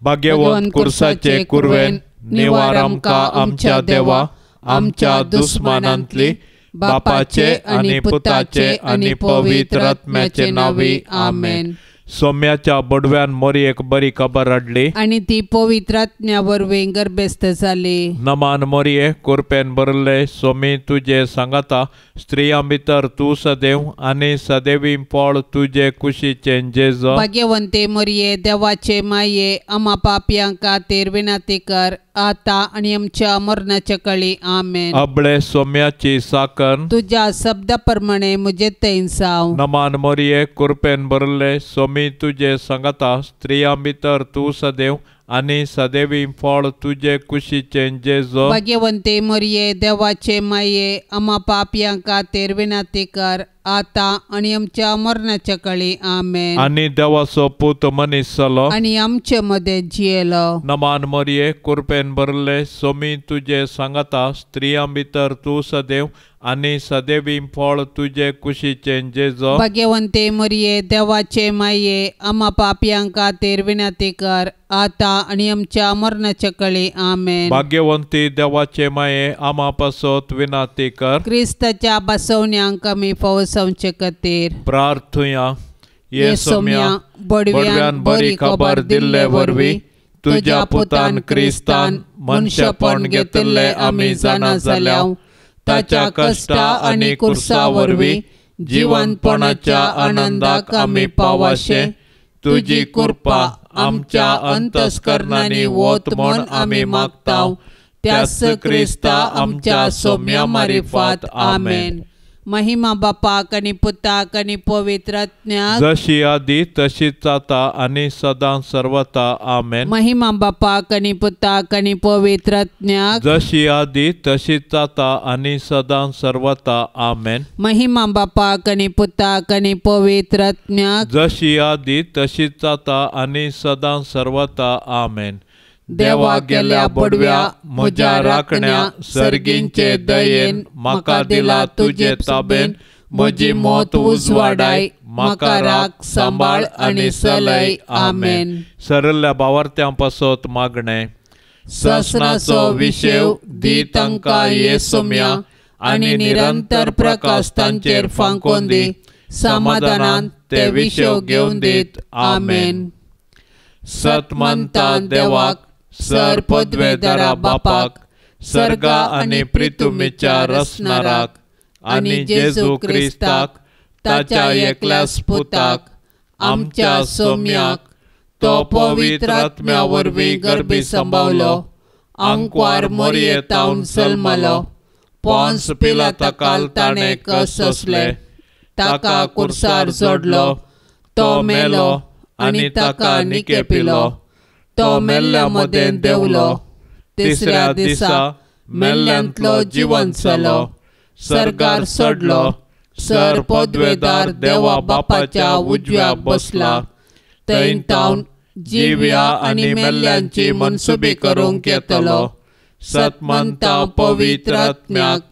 भाग्यवंत कुर्साचे कुरवेन निवार आमकां आमच्या देवा आमच्या दुस्मानांतली बापाचे आनी पुताचे आनी पवित्र आत्म्याचे नांवी आमेन. सोम्याच्या बडव्यान मोरयेक बरी खबर हाडली आनी ती पवित्र आत्म्या वरवीं गर्भस्थ जाली. नमान मोरये कुरपेन भरले सोमी तुजे सांगाता स्त्रियां भितर तूं सदैव आनी सदैवी फळ तुजे कुशीचें जेजू. भाग्यवंते मोरये देवाचे माये आमा पापयां खातीर विनंती कर आतां आनी आमच्या मरणाच्या कळी आमेन. अबळे सोम्याची साकन तुज्या शब्दा प्रमाणे म्हजे थंय जावं. नमान मोरये कुरपेन भरले सोमी तुजे सांगाता स्त्रियां भितर तूं सदैव आनी सदैवी फळ तुजे कुशीचें जेजू. भाग्यवंते मोरये देवाचे माये आमा पापयां खातीर विनंती कर आतां आनी आमच्या मरणाच्या कळी आमेन. आनी देवाचो पूत मनीस जालो आनी आमचे मदें जियेलो. नमान मोरये कुरपेन भरले सोमी तुजे सांगाता स्त्रियां भितर तूं सदैव आनी सदैवी फळ तुजे कुशीचें जेजू. भाग्यवंते मोरये देवाचे माये आमा पापयां खातीर विनंती कर आतां आनी आमच्या मरणाच्या कळी आमेन. भाग्यवंती देवाचे माये आमा पासत विनंती कर. क्रिस्ताच्या बसवण्यांक आमी फवसवचे खातीर प्रार्थुया. ये सोम्या बडव्यान बरी खबर दिल्ले वरवीं तुज्या पुतान क्रिस्तान मनशेपण घेतिल्लें आमी जाणा जाल्या. ताच्या कश्टा आनी कुर्सा वरवीं जिवनपणाच्या आनंदाक आमी पावाशे तुजी कृपा आमच्या अंतस्करणांनी वत म्हण आमी मागता. त्याच क्रिस्ता आमच्या सोम्या मारिफात आमेन. महिमा बापाक आनी पुताक आनी पवित्र आत्म्याक जशी आदी तशीच आता आनी सदां सर्वता आमेन. महिमा बापाक आनी पुताक आनी पवित्र आत्म्याक जशी आदी तशीच आता आनी सदां सर्वता आमेन. महिमा बापाक आनी पुताक आनी पवित्र आत्म्याक जशी आदी तशीच आता आनी सदां सर्वता आमेन. देवा गेल्या बडव्या म्हज्या राखण्या सर्गींचे दयेन म्हाका दिला तुजे ताबेन म्हजी मौत उजवाडाय म्हाका राख सांबाळ आनी सलय आमेन. सरल्या बावर्त्यां पासत मागणें. ससनाचो विशेव दी तांकां ये सोम्या आनी निरंतर प्रकाश तांचेर फांकोन दी समाधानान ते विशेव घेवन दीत आमेन. सतमंता देवाक सर पदवेदारा बापाक सर्गा आनी प्रितुमीच्या रसनाराक आनी जेजू क्रिस्ताक ताच्या एकल्याच पुताक आमच्या सोम्याक तो पवित्र आत्म्या वरवीं गर्भी सांबावलो आंकवार मोरये तावन जल्मलो पोन्स पिलाताकाल ताणें कस सोंसले ताका कुर्सार जोडलो तो मेलो आनी ताका निकेपिलो तो मेल्ल्या मदें देंवलो तिसऱ्या दिसा मेल्ल्यांतलो जिवंत जालो सर्गार चडलो सर पदवेदार देवा बापाच्या उजव्या बसला थंय तावन जिव्या आनी मेल्ल्यांची मनसुबी करूंक येतलो. सतमंता पवित्र आत्म्याक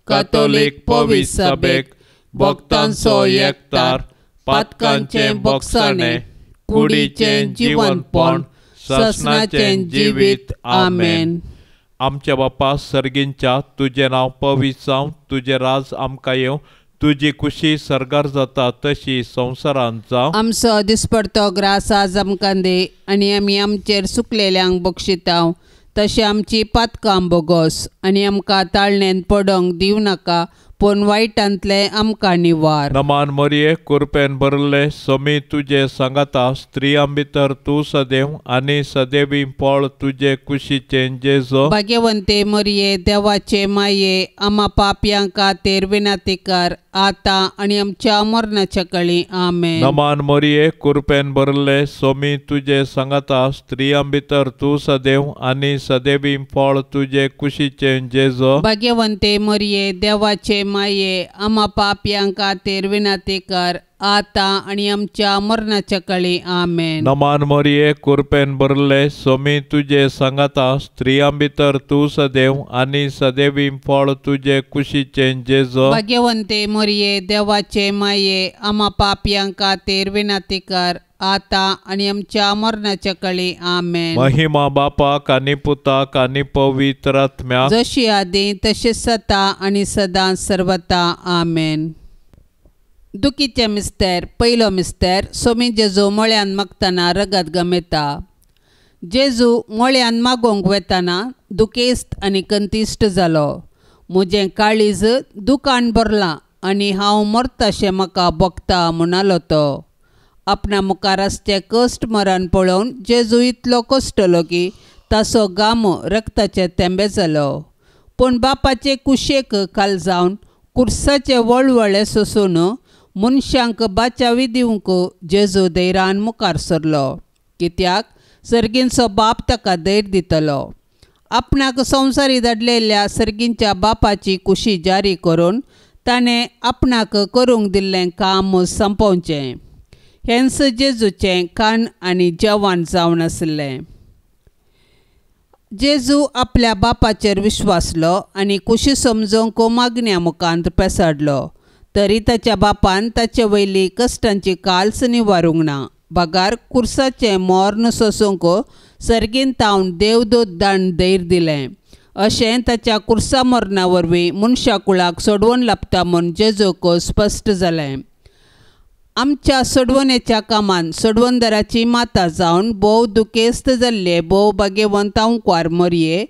कातोलीक पवित्र सभेक भक्तांचो एकतार पातकांचें बोगसाणें कुडीचें जिवनपण ससनाचें जिवीत आमेन. आमच्या बापा सर्गींच्या तुजें नांव पवित्र जावं तुजें राज आमकां येवं तुजी कुशी सर्गार जाता तशी संवसारांत जावं. आमचो दिसपडतो ग्रास आज आमकां दी आनी आमी आमचेर सुकलेल्यांक बक्षितांव तशें आमची पातकां बोगोस आनी आमकां ताळणेंत पडोंक दिवं नाका पूण वायटांतलें आमकां निवार. नमान मोरये कुरपेन भरले सोमी तुजे सांगाता स्त्रियां भितर तूं सदैव आनी सदैवी फळ तुजे कुशीचें जेजू. भाग्यवंते मोरये देवाचे माये आमा पापयां खातीर विनंती कर आतां आनी आमच्या मरणाच्या कळी आमेन. नमान मोरये कुरपेन भरले सोमी तुजे सांगाता स्त्रियां भितर तूं सदैव आनी सदैवी फळ तुजे कुशीचें जेजू. भाग्यवंते मोरये देवाचे माये आमा पापयां खातीर विनंती कर आतां आनी आमच्या मरणाच्या कळी आमेन. नमान मोरये कुरपेन भरले सोमी तुजे सांगाता स्त्रियां भितर तूं सदैव आनी सदैवी फळ तुजे कुशीचें जेजू. भाग्यवंते मोरये देवाचे माये आमा पापयां खातीर विनंती कर आतां आनी आमच्या मरणाच्या कळी. आमेन. महिमा बापाक आनी पुताक आनी पवित्र आत्म्याक, जशी आदी तशी सता आनी सदां सर्वता. आमेन. दुखीचे मिस्तेर. पयलो मिस्तेर. सोमी जेजू मळ्यान मागतना रगत गमेता. जेजू मळ्यान मागोवंक वेतना दुखेस्त आनी कंतिश्ट जालो. म्हजें काळीज दुकान भरलां आनी हांव मरताशें म्हाका भोगता म्हणालो तो. आपणा मुखार आसचें कश्ट मरण पळोवन जेजू इतलो कश्टलो की ताचो गामो रक्ताचे थेंबे जालो. पूण बापाचे कुशेक खाल जावन कुर्साचे वळवळे सोसून मनशांक बाचावी दिवंक जेजू धैर्यान मुखार सरलो. कित्याक सर्गींचो बाप ताका धैर्य दितलो. आपणाक संवसारी धाडलेल्या सर्गींच्या बापाची कुशी जारी करून ताणें आपणाक करूंक दिल्लें काम सोंपोवचें. हेंच जेजूचें कान आनी जेवण जावन आशिल्लें. जेजू आपल्या बापाचेर विश्वासलो आनी कुशी समजूंक मागण्या मुखांत पेसाडलो. तरी ताच्या बापान ताचे वयली कश्टांची काल्स निवारूंक ना. बगार कुर्साचें मर्ण सोसूंक सर्गीन तावन देवदूत दान धैर्य दिलें. अशें ताच्या कुर्सा मरणा वरवीं मनशा कुळाक सोडवण लाबता म्हूण जेजूक स्पश्ट जालें. आमच्या सोडवणेच्या कामान सोडवणदाराची माता जावन भोव दुखेस्त जाल्ले भोव भाग्यवंत आंकवार मरये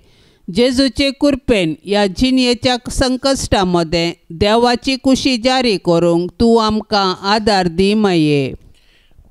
जेजूचे कुरपेन ह्या जिणेच्या संकश्टा मदें देवाची कुशी जारी करूंक तूं आमकां आदार दी माये.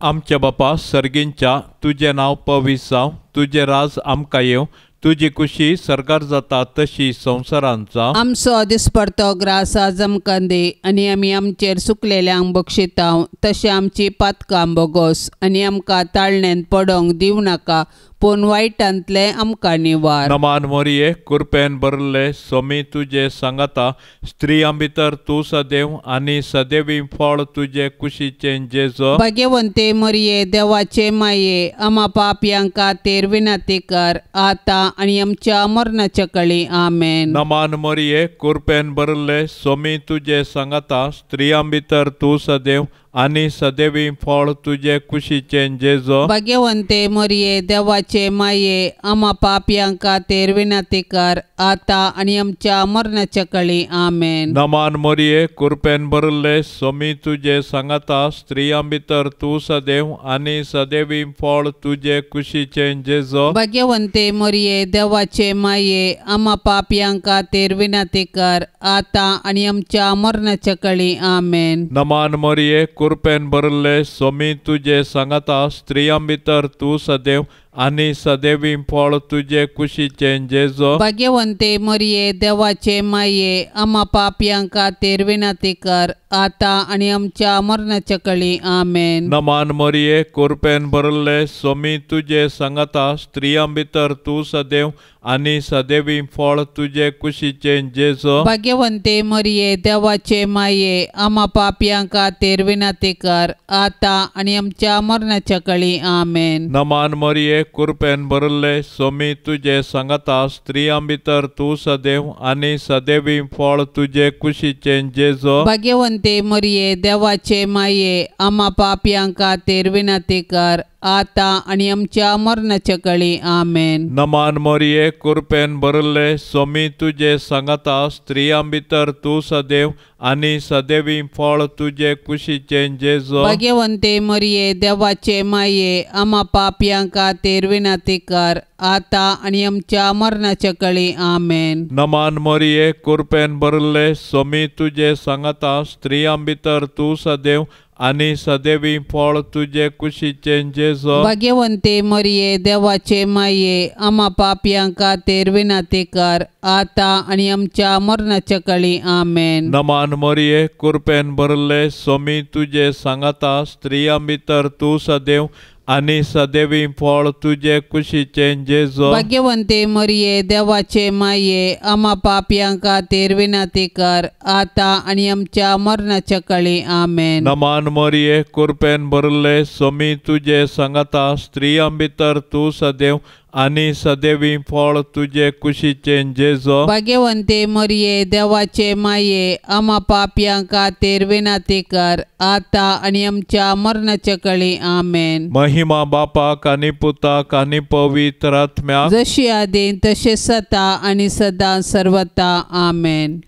आमच्या बापा सर्गींच्या, तुजें नांव पवित्र जावं, तुजें राज आमकां येवं, तुजी कुशी सरकार जाता तशी संवसारांत जावं. आमचो दिसपडतो ग्रास आज आमकां दी आनी आमी आमचेर सुकलेल्यांक बक्षितांव तशें आमची पातकां बोगोस आनी आमकां ताळणेंत पडोवंक दिवं नाका, पूण वायटांतलें आमकां निवार. नमान मोरये, कुरपेन भरले सोमी तुजे सांगाता, स्त्रियां भितर तूं सदैव आनी सदैवी फळ तुजे कुशीचें जेजो. भाग्यवंते मरये, देवाचे माये, आमा पापयांक खातीर विनंती कर आतां आनी आमच्या मरणाच्या कळी. आमेन. नमान मोरये, कुरपेन भरले सोमी तुजे सांगाता, स्त्रियां भितर तूं सदैव आनी सदैवी फळ तुजे कुशीचें जेजो. भाग्यवंते मरये, देवाचे माये, आमा पापयांक खातीर विनंती कर आतां आनी आमच्या मरणाच्या कळी. आमेन. नमान मोरये, कुरपेन भरले सोमी तुजे सांगाता, स्त्रियां भितर तूं सदैव आनी सदैवी फळ तुजे कुशीचें जेजो. भाग्यवंते मरये, देवाचे माये, आमा पापयांक खातीर विनंती कर आतां आनी आमच्या मरणाच्या कळी. आमेन. नमान मोरये, कुरपेन भरले सोमी तुजे सांगाता, स्त्रियां भितर तूं सदैव आनी सदैवी फळ तुजे कुशीचें जेजो. भाग्यवंते मरये, देवाचे माये, आमा पापयांक खातीर विनंती कर आतां आनी आमच्या मरणाच्या कळी. आमेन. नमान मरये, कुरपेन भरले सोमी तुजे सांगाता, स्त्रियां भितर तूं सदैव आनी सदैवी फळ तुजे कुशीचें जेजो. भाग्यवंते मरये, देवाचे माये, आमा पापयांक खातीर विनंती कर आतां आनी आमच्या मरणाच्या कळी. आमेन. नमान मरये, कुरपेन भरले सोमी तुजे सांगाता, स्त्रियां भितर तूं सदैव आनी सदैवी फळ तुजे कुशीचें जेजो. भाग्यवंते मरये, देवाचे माये, आमा पापयांक खातीर विनंती कर आतां आनी आमच्या मरणाच्या कळी. आमेन. नमान मरये, कुरपेन भरले सोमी तुजे सांगाता, स्त्रियां भितर तूं सदैव आनी सदैवी फळ तुजे कुशीचें जेजो. भाग्यवंते मरये, देवाचे माये, आमा पापयांक खातीर विनंती कर आतां आनी आमच्या मरणाच्या कळी. आमेन. नमान मरये, कुरपेन भरले सोमी तुजे सांगाता, स्त्रियां भितर तूं सदैव आनी सदैवी फळ तुजे कुशीचें जेजो. भाग्यवंते मरये, देवाचे माये, आमा पापयांक खातीर विनंती कर आतां आनी आमच्या मरणाच्या कळी. आमेन. नमान मरये, कुरपेन भरले सोमी तुजे सांगाता, स्त्रियां भितर तूं सदैव आनी सदैवी फळ तुजे कुशीचें जेजो. भाग्यवंते मरये, देवाचे माये, आमा पापयांक खातीर विनंती कर आतां आनी आमच्या मरणाच्या कळी. आमेन. नमान मरये, कुरपेन भरले सोमी तुजे सांगाता, स्त्रियां भितर तूं सदैव आनी सदैवी फळ तुजे कुशीचें जेजो। भाग्यवंते मरिये देवाचे माये आमा पापयां खातीर विनंती कर आतां आनी आमच्या मरणाच्या कळी। आमेन। महिमा बापाक आनी पुताक आनी पवित्र आत्म्याक, जशी आदीं तशें सदा आनी सदां सर्वता। आमेन।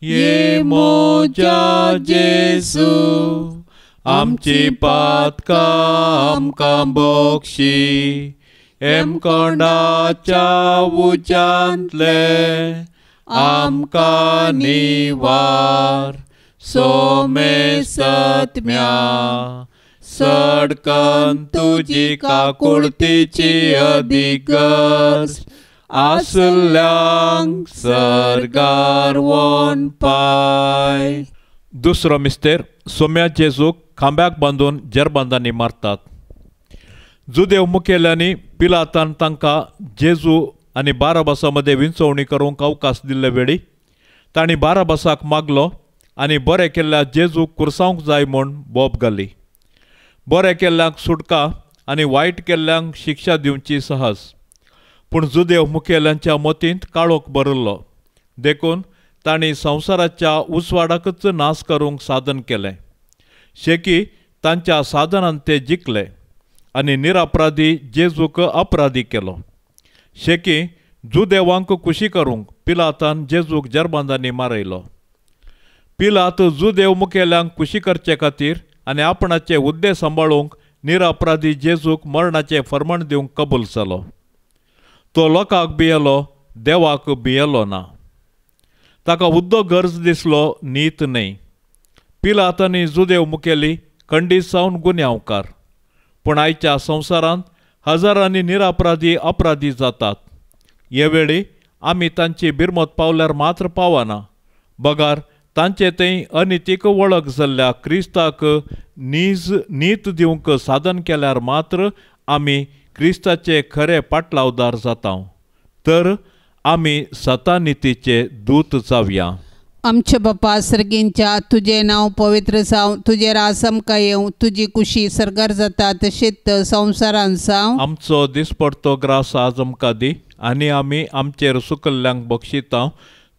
ये मोजा जेजू आमची पातकां आमकां बक्षी, हेमकोंडाच्या उज्यांतले आमकां निवार, सोमेसत्म्या सडकन तुजी काकुळतीची अदीक गरज आसल्यांक सर्गार वोन पाय। दुसरो मिस्तेर सोम्या जेजूक खांब्याक बांदून जेरबांदांनी मारतात। जुदेव मुखेल्यांनी पिलातान तांकां जेजू आनी बाराबासा मदें विंचवणी करूंक अवकाश दिल्ले वेळी तांणी बाराबासाक मागलो आनी बरें केल्ल्या जेजूक कुर्सावंक जाय म्हूण बोब घाली। बरें केल्ल्यांक सुटका आनी वायट केल्ल्यांक शिक्षा दिवची सहज, पूण जुदेव मुखेल्यांच्या मतींत काळोख भरिल्लो, देखून तांणी संवसाराच्या उजवाडाकच नाश करूंक साधन केलें। शेकी तांच्या साधनान ते जिखले आनी निरापराधी जेजूक अपराधी केलो। शेकी जुदेवांक खुशी करूंक पिलातान जेजूक जेरबांदांनी मारयलो। पिलात जुदेव मुखेल्यांक खुशी करचे खातीर आनी आपणाचे हुद्दे सांबाळूंक निरापराधी जेजूक मरणाचें फर्माण दिवंक कबूल जालो। तो लोकांक भियेलो, देवाक भियेलो ना। ताका हुद्दो गरज दिसलो, नीत न्हय। पिलात आनी जुदेव मुखेली खंडीत जावन गुन्यांवकार, पूण आयच्या संवसारांत हजारांनी निरापराधी अपराधी जातात। हे वेळी आमी तांची बिरमत पावल्यार मात्र पावना, बगार तांचे थंय अनितीक वळख जाल्ल्या क्रिस्ताक नीज नीत दिवंक साधन केल्यार मात्र आमी क्रिस्ताचे खरे पाटलावदार जाता। तर आमी सतानितीचे दूत जावया। आमच्या बापा सर्गींच्या तुजें नांव पवित्र जावं, तुजें राज आमकां येवं, तुजी कुशी सर्गार जाता तशेंच संवसारांत जावं। आमचो दिसपडतो ग्रास आज आमकां दी आनी आमी आमचेर सुकल्ल्यांक बक्षिता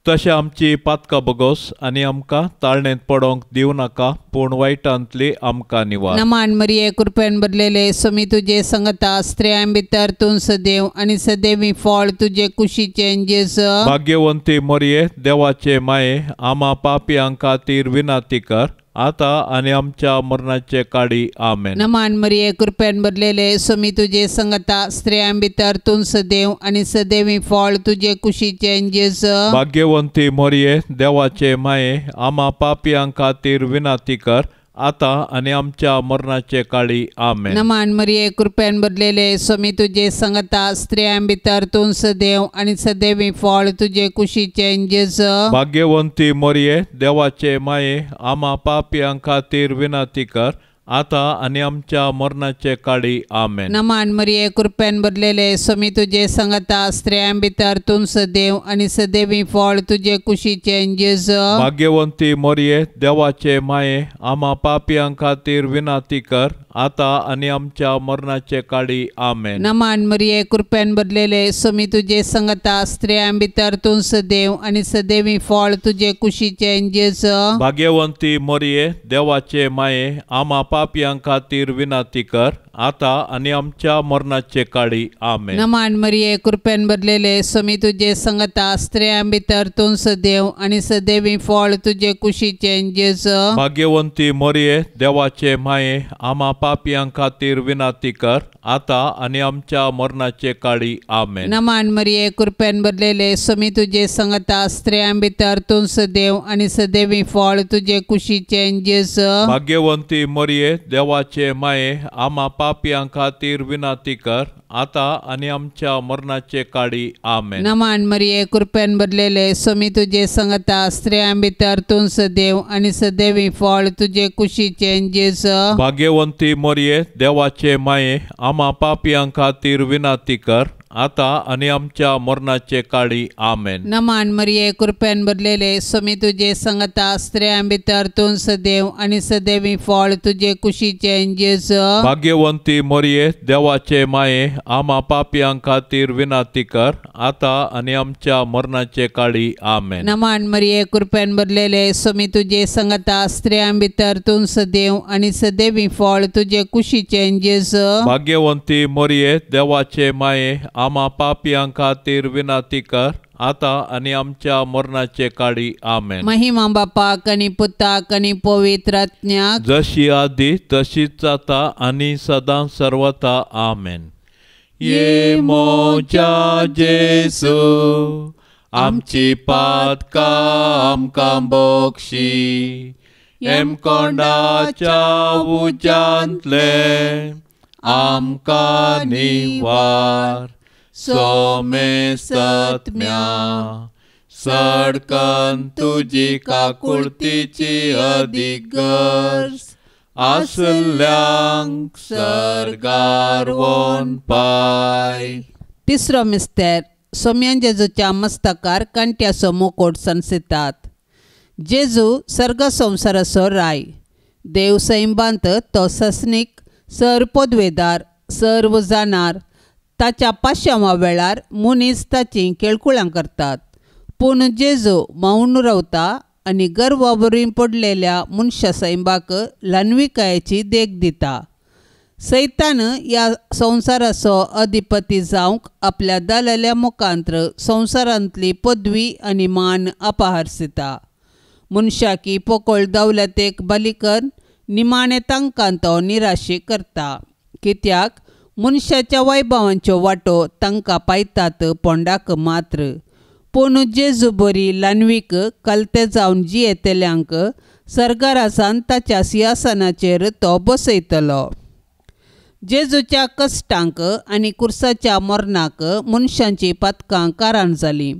तशें आमची पातकां बगोस आनी आमकां ताळणेंत पडोंक दिवं नाका, पूण वायटांतली आमकां निवार। नमान मरिये कृपेन भरलेले स्वामी तुजे संगता, स्त्रियां भितर तूं सदैव आनी सदैवी फळ तुजे कुशीचें जेजू। भाग्यवंती मरिये देवाचे माये आमा पापयां खातीर विनंती कर आतां आनी आमच्या मरणाचे काडी। आमेन। नमान मरिये कृपेन भरलेले स्वामी तुजे संगता, स्त्रियां भितर तूं सदैव आनी सदैवी फळ तुजे कुशीचें जेजू। भाग्यवंती मरिये देवाचे माये आमा पापयां खातीर विनंती कर आतां आनी आमच्या मरणाचे काळी। आमेन। नमान मरिये कृपेन भरलेले स्वामी तुजे संगता, स्त्रियां भितर तूं सदैव आनी सदैवी फळ तुजे कुशीचें जेजू। भाग्यवंती मरिये देवाचे माये आमा पापयां खातीर विनंती कर आतां आनी आमच्या मरणाचे काळी। आमेन। नमान मरिये कृपेन भरलेले स्वामी तुजे संगता, स्त्रियां भितर तूं सदैव आनी सदैवी फळ तुजे कुशीचें जेजू। भाग्यवंती मरिये देवाचे माये आमा पापयां खातीर विनंती कर आतां आनी आमच्या मरणाचे काळी। आमेन। नमान मरिये कृपेन भरलेले स्वामी तुजे संगता, स्त्रियां भितर तूं सदैव आनी सदैवी फळ तुजे कुशीचें जेजू। भाग्यवंती मरिये देवाचे माये आमा पापयां खातीर विनंती कर आतां आनी आमच्या मरणाचे काळी। आमेन। नमान मरिये कृपेन भरलेले स्वामी तुजे संगता, स्त्रियां भितर तूं सदैव आनी सदैवी फळ तुजे कुशीचें जेजू। भाग्यवंती मरिये देवाचे माये आमा पापयां खातीर विनंती कर आतां आनी आमच्या मरणाचे काळी। आमेन। नमान मरिये कृपेन भरलेले स्वामी तुजे संगता, स्त्रियां भितर तूं सदैव आनी सदैवी फळ तुजे कुशीचें जेजू। भाग्यवंती मरिये देवाचे माये आमा पापयां खातीर विनंती कर आतां आनी आमच्या मरणाचे काळी। आमेन। नमान मरिये कृपेन भरलेले स्वामी तुजे संगता, स्त्रियां भितर तूं सदैव आनी सदैवी फळ तुजे कुशीचें जेजू। भाग्यवंती मरिये देवाचे माये आमा पापयां खातीर विनंती कर आतां आनी आमच्या मरणाचे काळी. आमेन. नमान मरिये, कृपेन भरलेले, स्वामी तुजे संगता, स्त्रियां भितर तूं सदैव आनी सदैवी फळ तुजे कुशीचें जेजू. भाग्यवंती मरिये, देवाचे माये, आमा पापयां खातीर विनंती कर, आतां आनी आमच्या मरणाचे काळी. आमेन. नमान मरिये, कृपेन भरलेले, स्वामी तुजे संगता, स्त्रियां भितर तूं सदैव आनी सदैवी फळ तुजे कुशीचें जेजू. भाग्यवंती मरिये, देवाचे माये, आमा पापयां खातीर विनंती कर, आतां आनी आमच्या मरणाचे काळी. आमेन. महिमा बापाक आनी पुताक आनी पवित्र आत्म्याक, जशी आदी तशीच जाता आनी सदां सर्वता. आमेन. ये मोजा जेजू, आमची पातकां आमकां बक्षी, हेमकोंडाच्या उज्यांतले आमकां निवार, सोमे सत्म्या सडकन तुजी काकुळतीची अदीक गरज आसल्यांक सर्गार वोन पाय. तिसरो मिस्तेर, सोम्यान जेजूच्या मस्तकार कांट्याचो मुकोट सनसितात. जेजू सर्ग संवसाराचो राय, देव सैंबांत तो ससनीक, सर पदवेदार, सर्व जाणार. ताच्या पाशांवा वेळार मनीस ताचीं केळकुळां करतात, पूण जेजू मौन रावता आनी गर्वा वरवीं पडलेल्या मनशा सैंबाक ल्हानविकायेची देख दिता. सैतान ह्या संवसाराचो अधिपती जावंक आपल्या दलाल्या मुखांत्र संवसारांतली पदवी आनी मान अपहारसिता. मनशाकी पोकळ दौलतेक बली कर निमाणें तांकां तो निराशी करता, कित्याक मनशाच्या वैभवांच्यो वाटो तांकां पायतात पोंडाक मात्र. पूण जेजू बरी ल्हानवीक कलते जावन जियेतल्यांक सर्गारासान ताच्या सिंहासनाचेर तो बसयतलो. जेजूच्या कश्टांक आनी कुर्साच्या मरणाक मनशांची पातकां कारण जालीं,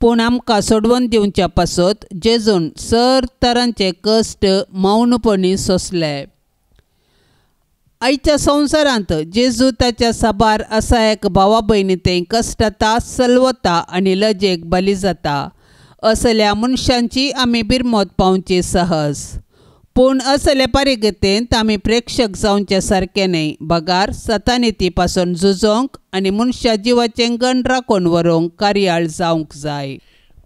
पूण आमकां सोडवून दिवच्या पासत जेजून सर तरांचे कश्ट मौनपणी सोंसले. आयच्या संवसारांत जेजू ताच्या साबार असायक भावा भयणी ते कश्टता, सलवता आनी लजेक बली जाता. असल्या मनशांची आमी बिरमत पावची सहज, पूण असले परिगतेंत आमी प्रेक्षक जावचे सारके न्हय, बगार सतानिती पासून झुजोंक आनी मनशा जिवाचें गण राखून व्हरूंक कार्याळ जावंक जाय.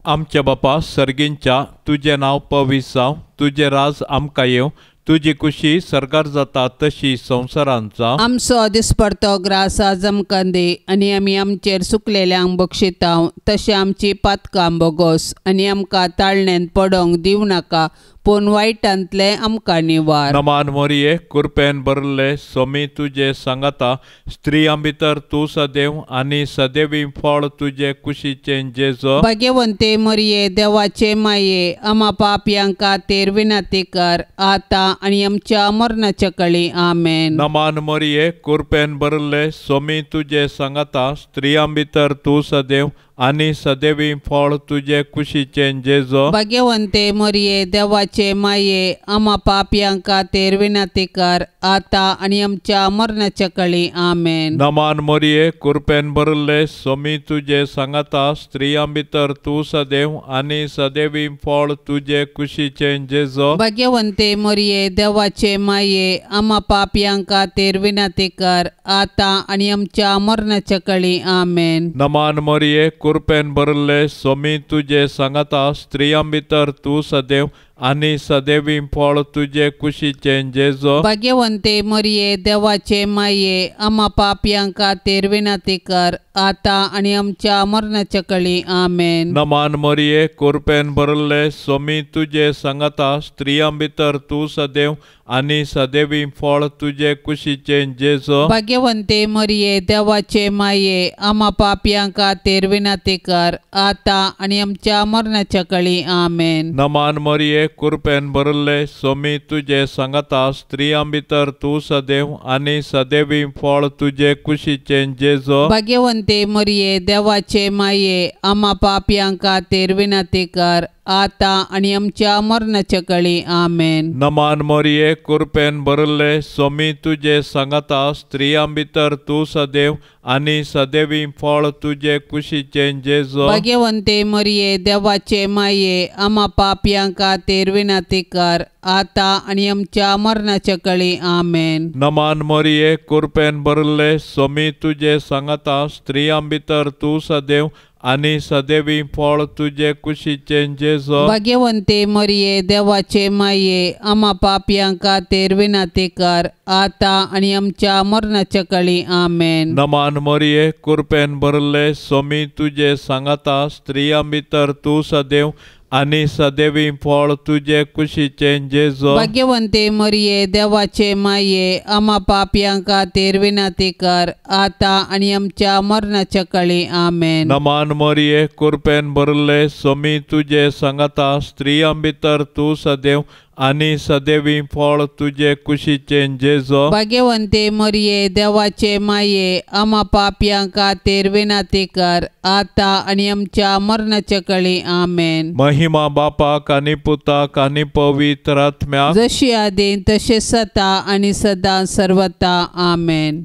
आमच्या बापा सर्गींच्या, तुजें नांव पवित्र जावं, तुजें राज आमकां येवं, तुजी कुशी सरकार जाता तशी संवसारांत जावं. आमचो दिसपडतो ग्रास आज आमकां दी, आनी आमी आमचेर सुकलेल्यांक बक्षितांव तशें आमची पातकां बोगोस, आनी आमकां ताळणेंत पडोंक दिवं नाका, पूण वायटांतलें आमकां निवार. नमान मोरये, कृपेन भरले, स्वामी तुजे सांगाता, स्त्रियां भितर तूं सदैव आनी सदैवी फळ तुजे कुशीचें जेजू. भाग्यवंते मरिये, देवाचे माये, आमा पापयां खातीर विनंती कर, आतां आनी आमच्या मरणाच्या कळी. आमेन. नमान मरिये, कृपेन भरले, स्वामी तुजे सांगाता, स्त्रियां भितर तूं सदैव आनी सदैवी फळ तुजे कुशीचें जेजू. भाग्यवंते मरिये, देवाचे माये, आमा पापयां खातीर विनंती कर, आतां आनी आमच्या मरणाच्या कळी. आमेन. नमान मरिये, कृपेन भरले, स्वामी तुजे सांगाता, स्त्रियां भितर तूं सदैव आनी सदैवी फळ तुजे कुशीचें जेजू. भाग्यवंते मरिये, देवाचे माये, आमा पापयां खातीर विनंती कर, आतां आनी आमच्या मरणाच्या कळी. आमेन. नमान मरिये, कृपेन भरले, स्वामी तुजे सांगाता, स्त्रियां भितर तूं सदैव आनी सदैवी फळ तुजे कुशीचें जेजू. भाग्यवंते मरिये, देवाचे माये, आमा पापयां खातीर विनंती कर, आतां आनी आमच्या मरणाच्या कळी. आमेन. नमान मरिये, कृपेन भरले, स्वामी तुजे सांगाता, स्त्रियां भितर तूं सदैव आनी सदैवी फळ तुजे कुशीचें जेजू. भाग्यवंते मरिये, देवाचे माये, आमा पापयां खातीर विनंती कर, आतां आनी आमच्या मरणाच्या कळी. आमेन. नमान मरिये, कृपेन भरले, स्वामी तुजे सांगाता, स्त्रियां भितर तूं सदैव आनी सदैवी फळ तुजे कुशीचें जेजू. भाग्यवंते मरिये, देवाचे माये, आमा पापयां खातीर विनंती कर, आतां आनी आमच्या मरणाच्या कळी. आमेन. नमान मोरये, कृपेन भरले, सोमी तुजे सांगाता, स्त्रियां भितर तूं सदैव आनी सदैवी फळ तुजे कुशीचें जेजू. भाग्यवंते मरिये, देवाचे माये, आमा पापयां खातीर विनंती कर, आतां आनी आमच्या मरणाच्या कळी. आमेन. नमान मोरये, कृपेन भरले, सोमी तुजे सांगाता, स्त्रियां भितर तूं सदैव आनी सदैवी फळ तुजे कुशीचें जेजू. भाग्यवंते मरिये, देवाचे माये, आमा पापयां खातीर विनंती कर, आतां आनी आमच्या मरणाच्या कळी. आमेन. नमान मोरये, कृपेन भरले, सोमी तुजे सांगाता, स्त्रियां भितर तूं सदैव आनी सदैवी फळ तुजे कुशीचें जेजू. भाग्यवंते मरिये, देवाचे माये, आमा पापयां खातीर विनंती कर, आतां आनी आमच्या मरणाच्या कळी. आमेन. नमान मोरये, कृपेन भरले, सोमी तुजे सांगाता, स्त्रियां भितर तूं सदैव आनी सदैवी फळ तुजे कुशीचें जेजू. भाग्यवंते मरिये, देवाचे माये, आमा पापयां खातीर विनंती कर, आतां आनी आमच्या मरणाच्या कळी. आमेन. महिमा बापाक आनी पुताक आनी पवित्र आत्म्याक, जशी आदीं तशें सता आनी सदां सर्वता. आमेन.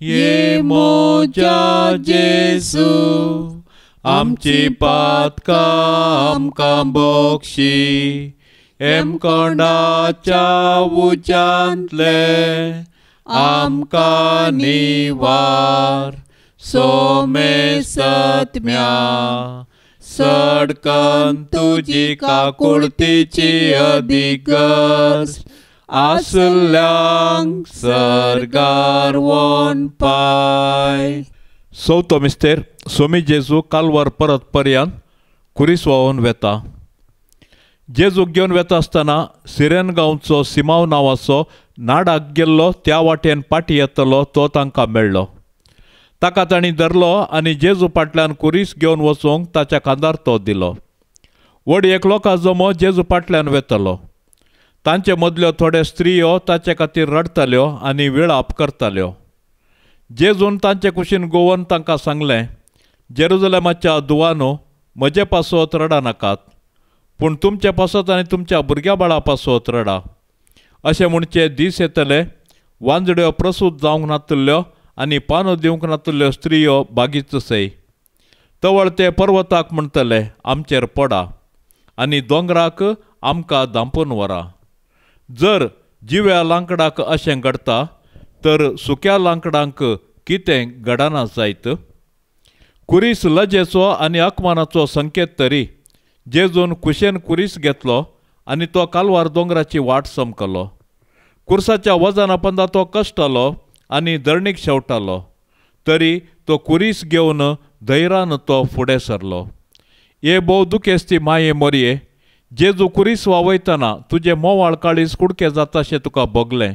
ये मोजा जेजू, आमची पातकां आमकां बक्षी, एमकोंडाच्या उज्यांतले आमकां निवार, सोमेसत्म्या सडकन तुजी काकुळतीची अदीक गरज आसल्यांक सर्गार वोन पाय. चवथो मिस्तेर. सोमी जेजू कालवार परत पर्यान कुरीस व्हांवून वेता. जेजूक घेवन वेता आसतना सिरेन गांवचो सिमांव नांवाचो नाडाक गेल्लो त्या वाटेन पाटी येतलो तो तांकां मेळ्ळो. ताका तांणी धरलो आनी जेजू फाटल्यान कुरीस घेवन वचूंक ताच्या खांदार तो दिलो. व्हड एक लोकां जमो जेजू फाटल्यान वेतलो. तांचे मदल्यो थोड्यो स्त्रियो ताचे खातीर रडटाल्यो आनी विळाप करताल्यो. जेजून तांचे कुशीन गोवन तांकां सांगलें, जेरुजलेमाच्या दुवानो, म्हजे पासत रडा नाकात, पूण तुमचे पासत आनी तुमच्या भुरग्या बाळा पासत रडा. अशें म्हणचे दीस येतले, वांजड्यो प्रसूत जावंक नातल्ल्यो आनी पानो दिवंक नातल्ल्यो स्त्रियो बागीच सय. तवळ ते पर्वताक म्हणटले, आमचेर पडा, आनी दोंगराक आमकां धांपून व्हरा. जर जिव्या लांकडाक अशें घडटा तर सुक्या लांकडांक कितें घडना जायत? कुरीस लजेचो आनी अकमानाचो संकेत तरी जेजून कुशेन कुरीस घेतलो आनी तो कालवार दोंगराची वाट समकलो. कुर्साच्या वजना पंदा तो कश्टालो आनी धरणीक शेवटालो, तरी तो कुरीस घेवन धैरान तो फुडें सरलो. हे भोव दुखेस्ती माये मोरये, जेजू कुरीस वावयतना तुजें मोवाळ काळीज कुडके जाताशें तुका भोगलें,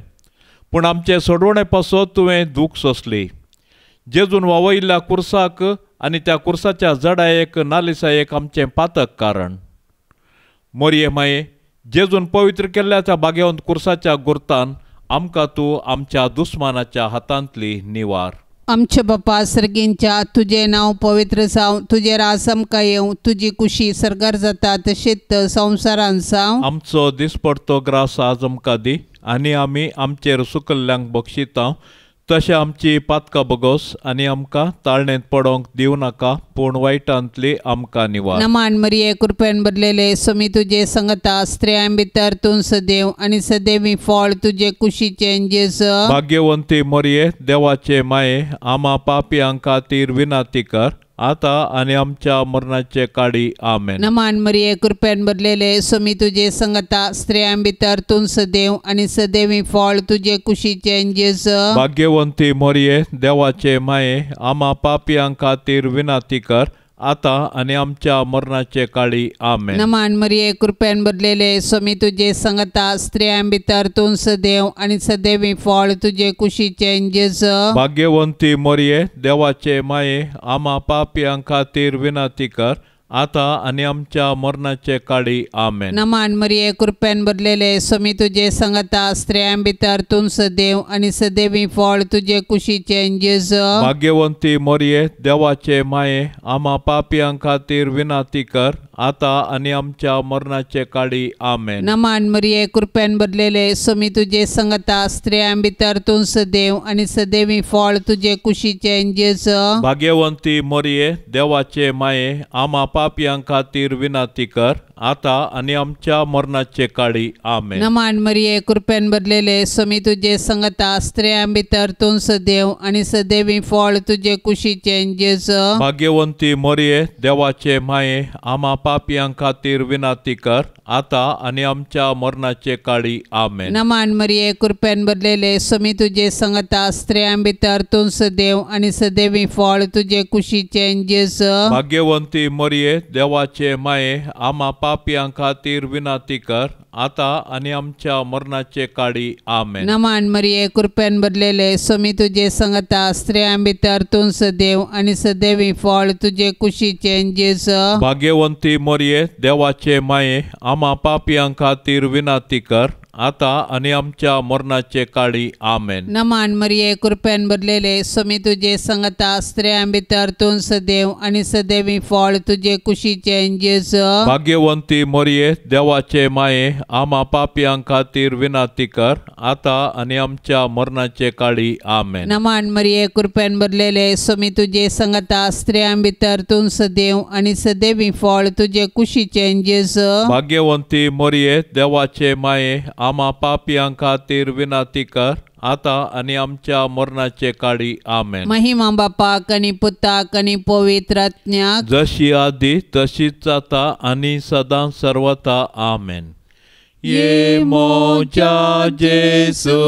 पूण आमचे सोडवणे पासत तुवें दूख सोंसली. जेजून वावयिल्ल्या कुर्साक आनी त्या कुर्साच्या जडायेक नालिसायेक आमचें पातक कारण. मोरये माये, जेजून पवित्र केल्ल्या त्या बागेवंत कुर्साच्या गुर्तान आमकां तूं आमच्या दुस्मानाच्या हातांतली निवार. आमच्या बापा सर्गींच्या, तुजें नांव पवित्र जावं, तुजें राज आमकां येवं, तुजी कुशी सर्गार जाता तशेंच संवसारान जावं. आमचो दिसपडतो ग्रास आज आमकां दी, आनी आमी आमचेर सुकल्ल्यांक बक्षिता तशें आमची पातकां बगोस, आनी आमकां ताळणेंत पडोंक दिवं नाका, पूण वायटांतली आमकां निवार. नमान मरिये, कृपेन भरलेले, सोमी तुजे संगता, स्त्रियां भितर तूं सदैव आनी सदैवी फळ तुजे कुशीचें जेजू. भाग्यवंती मरिये, देवाचे माये, आमा पापयां खातीर विनंती कर, आतां आनी आमच्या मरणाचे काडी. आमेन. नमान मरिये, कृपेन भरलेले, सोमी तुजे संगता, स्त्रियां भितर तूं सदैव आनी सदैवी फळ तुजे कुशीचें जेजू. भाग्यवंती मरिये, देवाचे माये, आमा पापयां खातीर विनंती कर, आतां आनी आमच्या मरणाचे काळी. आमेन. नमान मरिये, कृपेन भरलेले, सोमी तुजे संगता, स्त्रियां भितर तूं सदैव आनी सदैवी फळ तुजे कुशीचें जेजू. भाग्यवंती मरिये, देवाचे माये, आमा पापयां खातीर विनंती कर, आतां आनी आमच्या मरणाचे काळी. आमेन. नमान मरिये, कृपेन भरलेले, सोमी तुजे संगता, स्त्रियां भितर तूं सदैव आनी सदैवी फळ तुजे कुशीचें जेजू. भाग्यवंती मरिये, देवाचे माये, आमा पापयां खातीर विनंती कर, आतां आनी आमच्या मरणाचे काळी. आमेन. नमान मरिये, कृपेन भरलेले, स्वामी तुजे संगता, स्त्रियां भितर तूं सदैव आनी सदैवी फळ तुजे कुशीचें जेजू. भाग्यवंती मरिये, देवाचे माये, आमा पापयां खातीर विनंती कर, आतां आनी आमच्या मरणाचे काळी. आमेन. नमान मरिये, कृपेन भरलेले, स्वामी तुजे संगता, स्त्रियां भितर तूं सदैव आनी सदैवी फळ तुजे कुशीचें जेजू. भाग्यवंती मरिये, देवाचे माये, आमा पापयां खातीर विनंती कर, आतां आनी आमच्या मरणाचे काळी. आमेन. नमान मरिये, कृपेन भरलेले, स्वामी तुजे संगता, स्त्रियां भितर तूं सदैव आनी सदैवी फळ तुजे कुशीचें जेजू. भाग्यवंती मरिये, देवाचे माये, आमा पापयां खातीर विनंती कर, आतां आनी आमच्या मरणाचे काळी. आमेन. नमान मरिये, कृपेन भरलेले, स्वामी तुजे संगता, स्त्रियां भितर तूं सदैव आनी सदैवी फळ तुजे कुशीचें जेजू. भाग्यवंती मरिये, देवाचे माये, आमा पापयां खातीर विनंती कर, आतां आनी आमच्या मरणाचे काळी. आमेन. नमान मरिये, कृपेन भरलेले, स्वामी तुजे संगता, स्त्रियां भितर तूं सदैव आनी सदैवी फळ तुजे कुशीचें जेजू. भाग्यवंती मरिये, देवाचे माये, आमा पापयां खातीर विनंती कर, आतां आनी आमच्या मरणाचे काळी. आमेन. नमान मरिये, कृपेन भरलेले, स्वामी तुजे संगता, स्त्रियां भितर तूं सदैव आनी सदैवी फळ तुजे कुशीचें जेजू. भाग्यवंती मरिये, देवाचे माये, आमा पापयां खातीर विनंती कर, आतां आनी आमच्या मरणाचे काळी. आमेन. महिमा बापाक आनी पुताक आनी पवित्र आत्म्याक, जशी आदी तशीच जाता आनी सदां सर्वता. आमेन. ये मोजा जेजू,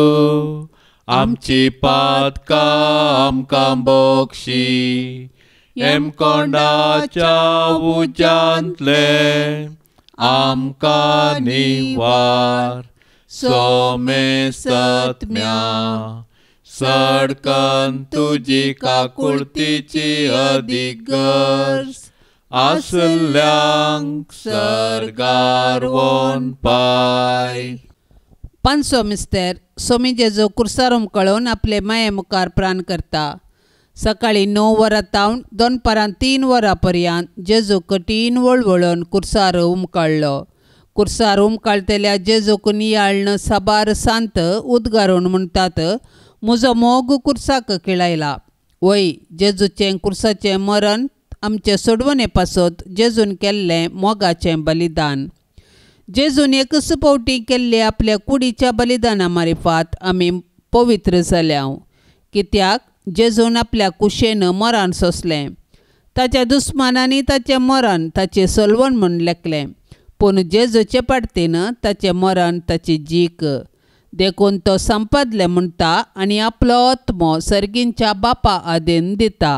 आमची पातकां आमकां बक्षी, हेमकोंडाच्या उज्यांतले आमकां निवार, सोमेसत्म्या सडकन तुजी काकुळतीची अदीक गरज आसल्यांक सर्गार वोन पाय. पांचसो मिस्तेर. स्वामी जेजू कुर्सार उमकळून आपले माये मुखार प्राण करता. सकाळी 9 वरां तावन दनपारां 3 वरां पर्यंत जेजू कठीण वळवळून कुर्सार उमकळ्ळो. कुर्सार उमकाळतल्या जेजूक नियाळ्न साबार सांत उद्गारून म्हणटात, म्हजो मोग कुर्साक किळायला. वय, जेजूचें कुर्साचें मरण आमचे सोडवणे पासत जेजून केल्लें मोगाचें बलिदान. जेजून एकच फावटी केल्ले आपल्या कुडीच्या बलिदाना मारिफात आमी पवित्र जाल्या. कित्याक जेजून आपल्या कुशेन मरण सोंसलें. ताच्या दुस्मानांनी ताचें मरण ताचें सलवण म्हूण लेखलें, पूण जेजूचे पाडतीन ताचें मरण ताची जीक. देखून तो संपादलें म्हणटा आनी आपलो आत्मो सर्गींच्या बापा आदीन दिता.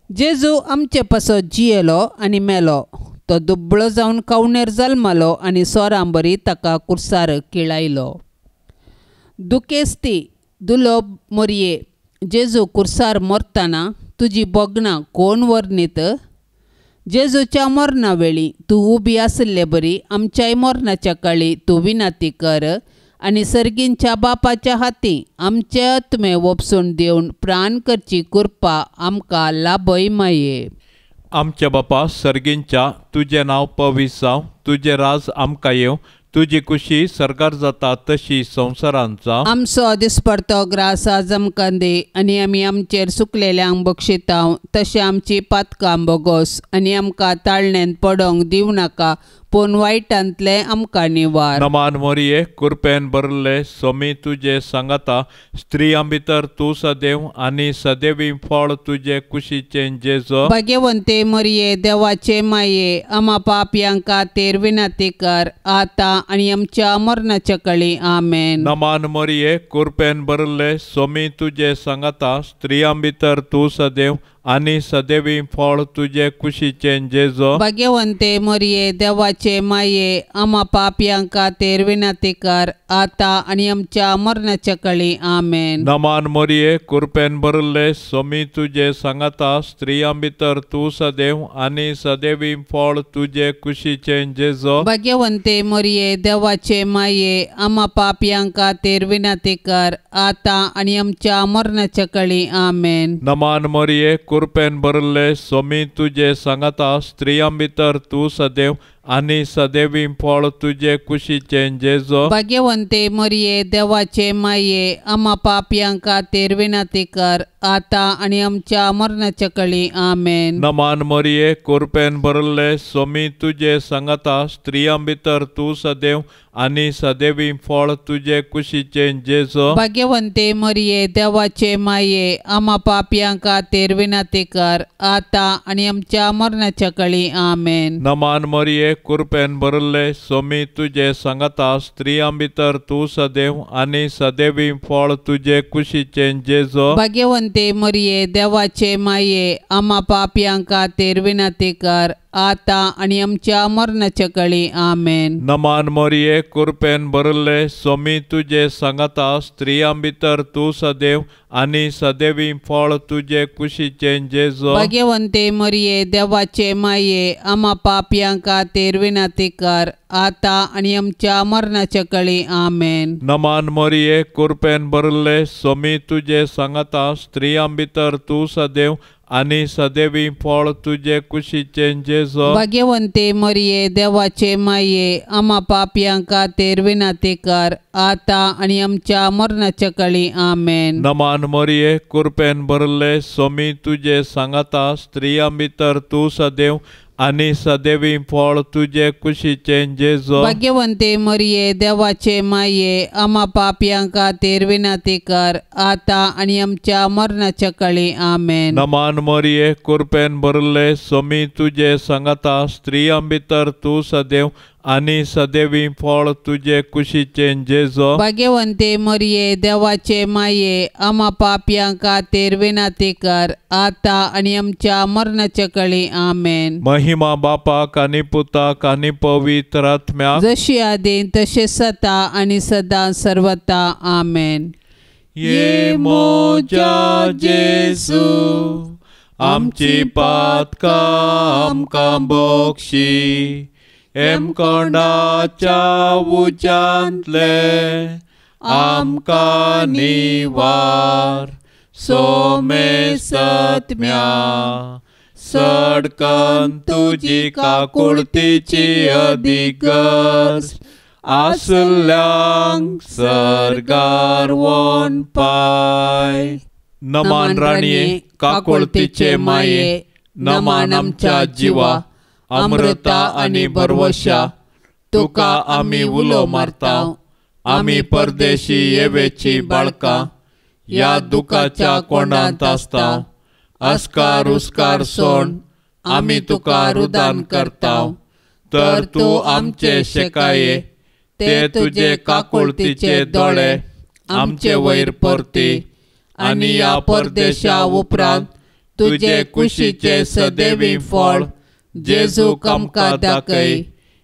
जेजू आमचे पासत जियेलो आनी मेलो. तो दुबळो जावन कवणेर जल्मलो आनी सोरांबरी ताका कुर्सार किळायलो. दुखेस्ती दुलोब मोरये, जेजू कुर्सार मरतना तुजी भोगणां कोण वर्णीत? जेजूच्या मरणा वेळी तूं उबी आशिल्ले बरी आमच्याय मरणाच्या काळी तूं विनंती कर आनी सर्गींच्या बापाच्या हाती आमचे आत्मे वपसून दिवन प्राण करची कृपा आमकां लाभय माये. आमच्या बापा सर्गींच्या, तुजें नांव पवित्र जावं, तुजें राज आमकां येवं, तुजी कुशी सरकार जाता तशी संवसारांत जावं. आमचो दिसपडतो ग्रास आज आमकां दी आनी आमी आमचेर सुकलेल्यांक बक्षितांव तशें आमची पातकां बोगोस आनी आमकां ताळणेंत पडोंक दिवं नाका, पूण वायटांतलें आमकां निवार. नमान मोरये, कृपेन भरले, स्वामी तुजे सांगाता, स्त्रियां भितर तूं सदैव आनी सदैवी फळ तुजे कुशीचें जेजू. भाग्यवंते मोरये, देवाचे माये, आमा पापयां खातीर विनंती कर, आतां आनी आमच्या मरणाच्या काळी. आमेन. नमान मोरये, कृपेन भरले, स्वामी तुजे सांगाता, स्त्रियां भितर तूं सदैव आनी सदैवी फळ तुजे कुशीचें जेजू. भाग्यवंते मोरये, देवाचे माये, आमा पापयां खातीर विनंती कर, आतां आनी आमच्या मरणाच्या काळी. आमेन. नमान मोरये, कृपेन भरले, स्वामी तुजे सांगाता, स्त्रियां भितर तूं सदैव आनी सदैवी फळ तुजे कुशीचें जेजू. भाग्यवंते मोरये, देवाचे माये, आमा पापयां खातीर विनंती कर, आतां आनी आमच्या मरणाच्या काळी. आमेन. नमान मोरये, कुरपेन भरले सोमी तुजे सांगाता स्त्रियां भितर तूं सदैव आनी सदैवी फळ तुजे कुशीचें जेजो। भाग्यवंते मरिये देवाचे माये आमा पापयां खातीर विनंती कर आतां आनी आमच्या मरणाच्या कळी। आमेन। नमान मरिये कुरपेन भरले सोमी तुजे सांगाता स्त्रियां भितर तूं सदैव आनी सदैवी फळ तुजे कुशीचें जेजो। भाग्यवंते मरिये देवाचे माये आमा पापयां खातीर विनंती कर आतां आनी आमच्या मरणाच्या कळी। आमेन। नमान मरिये कुरपेन भरले सोमी तुजे सांगाता स्त्रियां भितर तूं सदैव आनी सदैवी फळ तुजे कुशीचें जेजो। भाग्यवंते मरिये देवाचे माये आमा पापयां खातीर विनंती कर आतां आनी आमच्या मरणाच्या कळी। आमेन। नमान मरिये कुरपेन भरले सोमी तुजे सांगाता स्त्रियां भितर तूं सदैव आनी सदैवी फळ तुजे कुशीचें जेजो। भाग्यवंते मरिये देवाचे माये आमा पापयां खातीर विनंती कर आतां आनी आमच्या मरणाच्या कळी। आमेन। नमान मरिये कुरपेन भरले सोमी तुजे सांगाता स्त्रियां भितर तूं सदैव आनी सदैवी फळ तुजे कुशीचें जेजो। भाग्यवंते मरिये देवाचे माये आमा पापयां खातीर विनंती कर आतां आनी आमच्या मरणाच्या कळी। आमेन। नमान मरिये कुरपेन भरले सोमी तुजे सांगाता स्त्रियां भितर तूं सदैव आनी सदैवी फळ तुजे कुशीचें जेजो। भाग्यवंते मरिये देवाचे माये आमा पापयां खातीर विनंती कर आतां आनी आमच्या मरणाच्या कळी। आमेन। नमान मरिये कुरपेन भरले सोमी तुजे सांगाता स्त्रियां भितर तूं सदैव आनी सदैवी फळ तुजे कुशीचें जेजो। भाग्यवंते मरिये देवाचे माये आमा पापयां खातीर विनंती कर आतां आनी आमच्या मरणाच्या कळी। आमेन। महिमा बापाक आनी पुताक आनी पवित्र आत्म्याक, जशी आदीं तशें सदा आनी सदां सर्वता। आमेन। ये मोजा जेजू आमची पातकां आमकां बक्षी, एमकोंडाच्या उज्यांतले आमकां निवार, सोमे सत्म्या सडकन तुजी काकुळतीची अदीक गरज आसल्यांक सर्गार वोन पाय। नमान राणये काकुळतीचे माये, नमान आमच्या जिवा अमृता आनी भरवशा, तुका आमी उलो मारता, आमी परदेशी येवेची बाळकां ह्या दुखाच्या कोंडांत आसता, अस्कार उस्कार सोण आमी तुका रुदान करता, तर तूं आमचे शेकाये ते तुजे काकुळतीचे दोळे आमचे वयर परती आनी ह्या परदेशा उपरांत तुजे कुशीचे सदैवी फळ जेजू आमकां दाखय।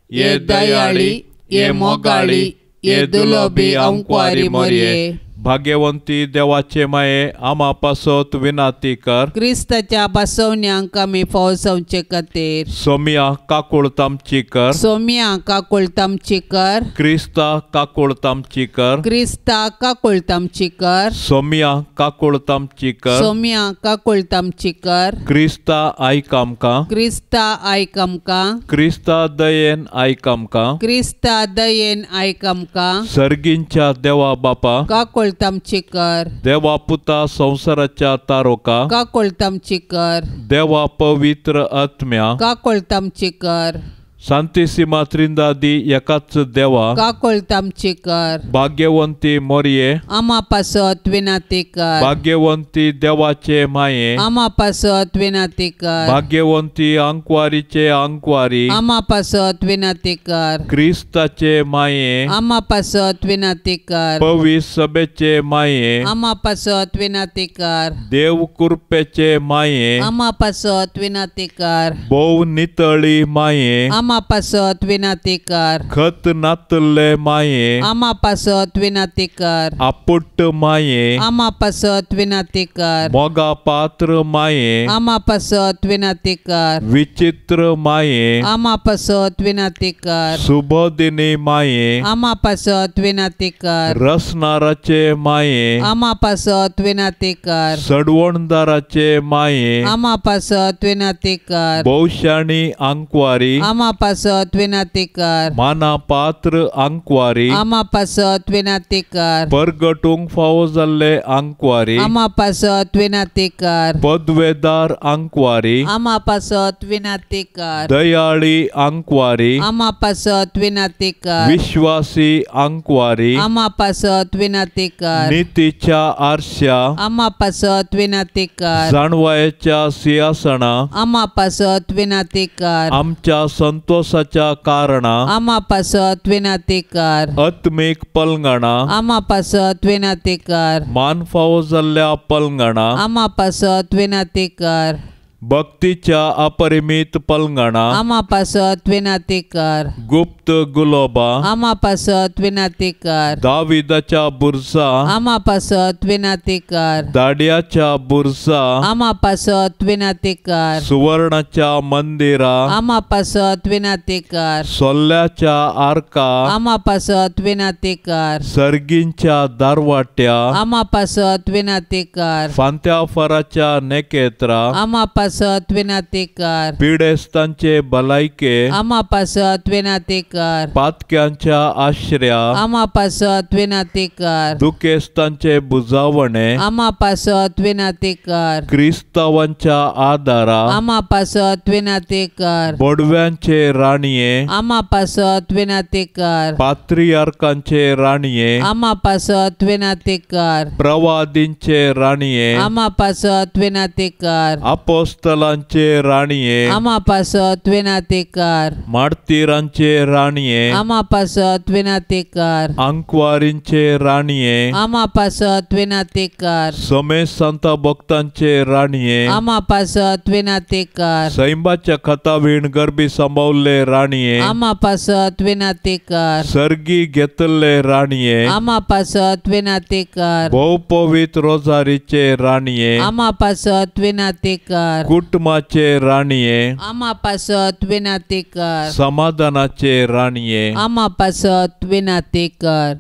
ये दयाळी, ये मोगाळी, ये दुलोबी आंकवारी मरिये, भाग्यवंती देवाचे माये आमा पासत विनाती कर, क्रिस्ताच्या बसवण्यांक आमी फौजवचे खातीर। सोमिया काकुळत आमची कर, सोमिया काकुळत आमची कर, क्रिस्ता काकुळत आमची कर, क्रिस्ता काकुळत आमची कर, सोमिया काकुळत आमची कर, सोमिया काकुळत आमची कर, क्रिस्ता आयक आमकां, क्रिस्ता आयक आमकां, क्रिस्ता दयेन आयक आमकां, क्रिस्ता दयेन आयक आमकां। सर्गींच्या देवा बापा काकुळत आमची कर, देवा पुता संवसाराच्या तारोका काकुळत आमची कर, देवा पवित्र आत्म्या काकुळत आमची कर, शांतिसीमा त्रिंदादी एकाच देवा काकुळत आमची कर, भाग्यवंती मोरये आमा पासत विनंती कर, भाग्यवंती देवाचे माये आमा पासत विनंती कर, भाग्यवंती आंकवारीचे आंकवारी आमा पासत विनंती कर, क्रिस्ताचे माये आमा पासत विनंती कर, पवित्र सभेचे माये आमा पासत विनंती कर, देव कृपेचे माये आमा पासत विनंती कर, भोव नितळी माये आमा पासत विनाती कर। खत नातल्ले माये आमा पासत विनाती कर। आपुट्ट माये आमा पासत विनाती कर। मोगा पात्र माये आमा पासत विनाती कर। विचित्र माये आमा पासत विनाती कर। सुबोधिनी माये आमा पासत विनाती कर। रसनाराचे माये आमा पासत विनाती कर। सडवणदाराचे माये आमा पासत विनाती कर। भोवशाणी आंकवारी आमा पासत विनाती कर। माना पात्र आंकवारी आमा पासत विनाती कर। परगटूंक फावो जाल्ले आंकवारी आमा पासत विनाती कर। पदवेदार आंकवारी आमा पासत विनाती कर। दयाळी आंकवारी आमा पासत विनाती कर। विश्वासी आंकवारी आमा पासत विनाती कर। नितीच्या आरश्या आमा पासत विनाती कर। जाणवायेच्या सिंहासना आमा पासत विनाती कर। आमच्या संतोषाच्या कारणा आमा पासत विनाती कर। आत्मीक पलंगणा आमा पासत विनाती कर। मान फावो जाल्ल्या पलंगणा आमा पासत विनाती कर। भक्तीच्या अपरिमित पलंगणा आमा पासत विनाती कर। गुप्त गुलोबा आमा पासत विनाती कर। दाविदाच्या बुरजा आमा पासत विनाती कर। दाड्याच्या बुरजा आमा पासत विनाती कर। सुवर्णाच्या मंदिरा आमा पासत विनाती कर। सोल्ल्याच्या आरका आमा पासत विनाती कर। सर्गींच्या दारवाट्या आमा पासत विनाती कर। फांत्या फराच्या नेकेत्रा आमा पासत विनाती कर। पिडेस्तांचे भलायके आमा पासत विनाती कर। पातक्यांच्या आश्र्या आमा पासत विनाती कर। दुखेस्तांचे बुजावणे आमा पासत विनाती कर। क्रिस्तावांच्या आदारा आमा पासत विनाती कर। बोडव्यांचे राणये आमा पासत विनाती कर। पात्रियार्कांचे राणये आमा पासत विनाती कर। प्रवादींचे राणये आमा पासत विनाती कर। अपोस्तलांचे राणये आमा पासत विनाती कर। मार्तीरांचे राणये आमा पासत विनाती कर। आंकवारींचे राणये आमा पासत विनाती कर। समेस्त संत भक्तांचे राणये आमा पासत विनाती कर। सैंबाच्या खतावीण गर्भी सांबावल्ले राणये आमा पासत विनाती कर। सर्गी घेतल्ले राणये आमा पासत विनाती कर। भोव पवित्र रोजारीचे राणये आमा पासत विनाती कर। कुटुंबाचे राणये आमा पासत विनाती कर। समाधानाचे राणये आमा पासत विनाती कर।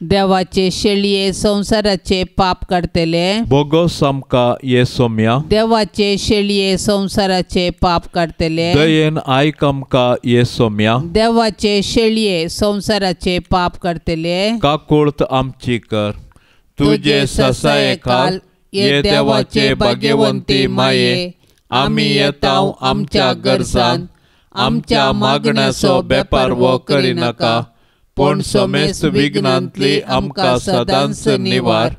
देवाचे शेळये संवसाराचे पाप काडटले बोगोस आमकां ये सोम्या। देवाचे शेळये संवसाराचे पाप काडटले दयेन आयक आमकां ये सोम्या। देवाचे शेळये संवसाराचे पाप काडटले काकुळत आमची कर। तुजे ससायेखाल ये देवाचे भाग्यवंती माये आमी येताव आमच्या गरजान आमच्या मागण्याचो बेपारवो करिनाका पूण समेस्त विघ्नांतली आमकां सदांच निवार।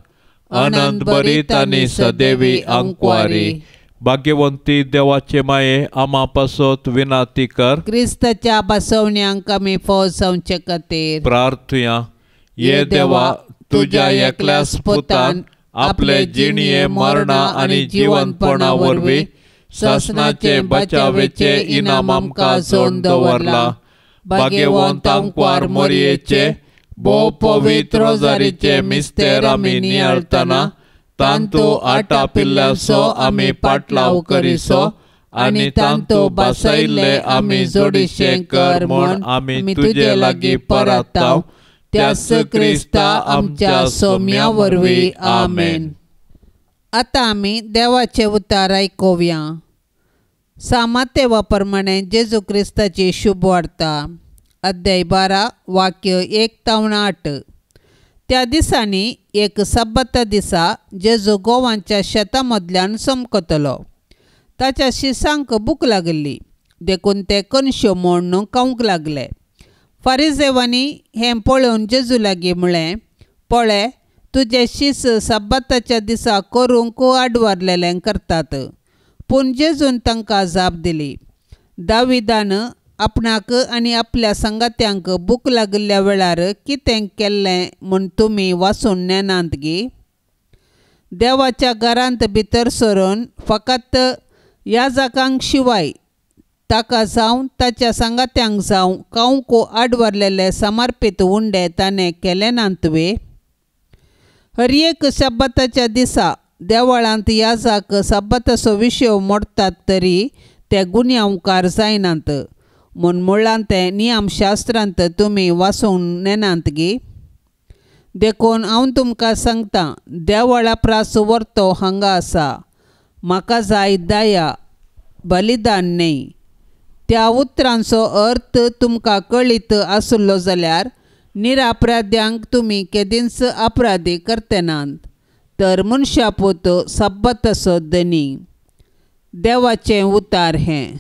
अनंत बरीत आनी सदैवी आंकवारी भाग्यवंती देवाचे माये आमा पासत विनाती कर। क्रिस्ताच्या बसवण्यांक आमी फौज जावचे खातीर प्रार्थुया। ये देवा तुज्या एकल्याच पुतान आपले जिणये मरणा आनी जिवंतपणा वरवीं सासणाचे बचावेचे इनाम आमकां जोडून दवरला। भाग्यवंत आंकवार मोरयेचे भोव पवित्र रोजारीचे मिस्तेर आमी नियाळतना तांतू आटापिल्ल्याचो आमी पाटलाव करिसो आनी तांतू बसयल्ले आमी जोडीशे कर म्हूण आमी तुजे लागीं परताव त्याच क्रिस्ता आमच्या सोम्या वरवीं आमेन। आतां आमी देवाचे उतार आयकुया। सामातेवा प्रमाणे जेजू क्रिस्ताची शुभ वार्ता अध्याय 12 वाक्य 1 ते 8। त्या दिसांनी एक सब्बता दिसा जेजू गोवांच्या शेता मदल्यान चमकतलो। ताच्या शिसांक भूक लागिल्ली देखून ते कणश्यो मोडून खावंक लागले। फारिजेवांनी हें पळोवन जेजू लागीं म्हळें, पळय तुजे शीस सब्बताच्या दिसा करूंक आडवारलेलें करतात। पूण जेजून तांकां जाप दिली, दाविदान आपणाक आनी आपल्या सांगात्यांक भूक लागिल्ल्या वेळार कितें केल्लें म्हूण तुमी वाचून नेनात गी? देवाच्या घरांत भितर सरून फकत याजकांक शिवाय ताका जावं ताच्या सांगात्यांक जावं कावंक आडवरलेले समर्पीत उंडे ताणें केले नात वे? हर एक शब्बताच्या दिसा देवळांत याजाक सब्बताचो विशय मोडटात तरी ते गुन्यांवकार जायनात म्हूण मुळांत तें नियमशास्त्रांत तुमी वाचूंक नेनात गी? देखून हांव तुमकां सांगता, देवळा प्रास वर्तो हांगा आसा. म्हाका जाय दया, बलिदान न्हय. त्या उतरांचो अर्थ तुमकां कळीत आसलो जाल्यार निरापराध्यांक तुमी केदींच अपराधी करतनात. तर मनशापूत सब्बताचो धनी. देवाचें उतार हें.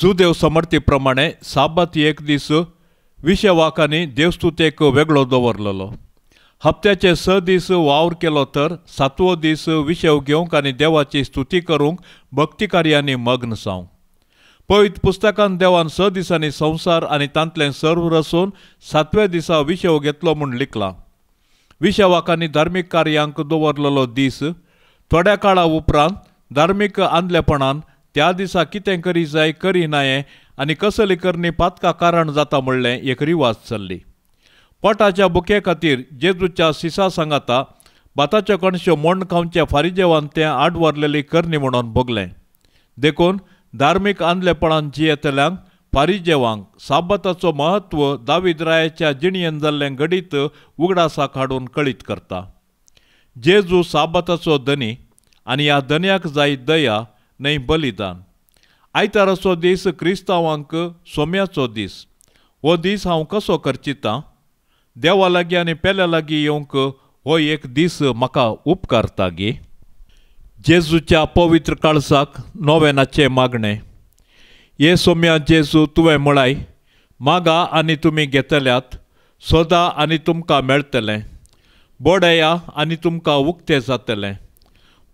जुदेव समर्थी प्रमाणे साबात एक दीस विशवाक आनी देवस्तुतेक वेगळो दवरलेलो. हप्त्याचे 6 दीस वावर केलो तर 7वो दीस विशव घेवंक आनी देवाची स्तुती करूंक भक्ती कार्यांनी मग्न जावंक. पवित्र पुस्तकान देवान 6 दिसांनी संवसार आनी तांतलें सर्व रसून 7व्या दिसा विशव घेतलो म्हूण लिखलां. विशवाक आनी धार्मीक कार्यांक दवरलेलो दीस थोड्या काळा उपरांत धार्मीक आंदलेपणान त्या दिसा कितें करी जाय करी नाये आनी कसली करणी पातका कारण जाता म्हणलें एक रिवाज चल्ली. पोटाच्या बुके खातीर जेजूच्या सिसा सांगाता भाताच्यो कणश्यो मोण्ण खावचे फारिजेवान तें आडवरलेली करणी म्हणून भोगलें. देखून धार्मीक आंदलेपणान जियेतल्यांक फारिजेवांक साबाताचो म्हत्व दावीद रायाच्या जिणयेन जाल्लें घडीत उगडासाक हाडून कळीत करता. जेजू साबाताचो धनी आनी ह्या धनयाक जाय दया न्हय बलिदान. आयताराचो दीस क्रिस्तांवांक सोम्याचो दीस. हो दीस हांव कसो करचितां? देवा लागीं आनी पेल्या लागीं येवंक हो एक दीस म्हाका उपकारता गी? जेजूच्या पवित्र काळजाक नोवेनाचें मागणें. हे सोम्या जेजू, तुवें म्हळाय, मागा आनी तुमी घेतल्यात, सोदा आनी तुमकां मेळटलें, बोडया आनी तुमकां उक्तें जातलें.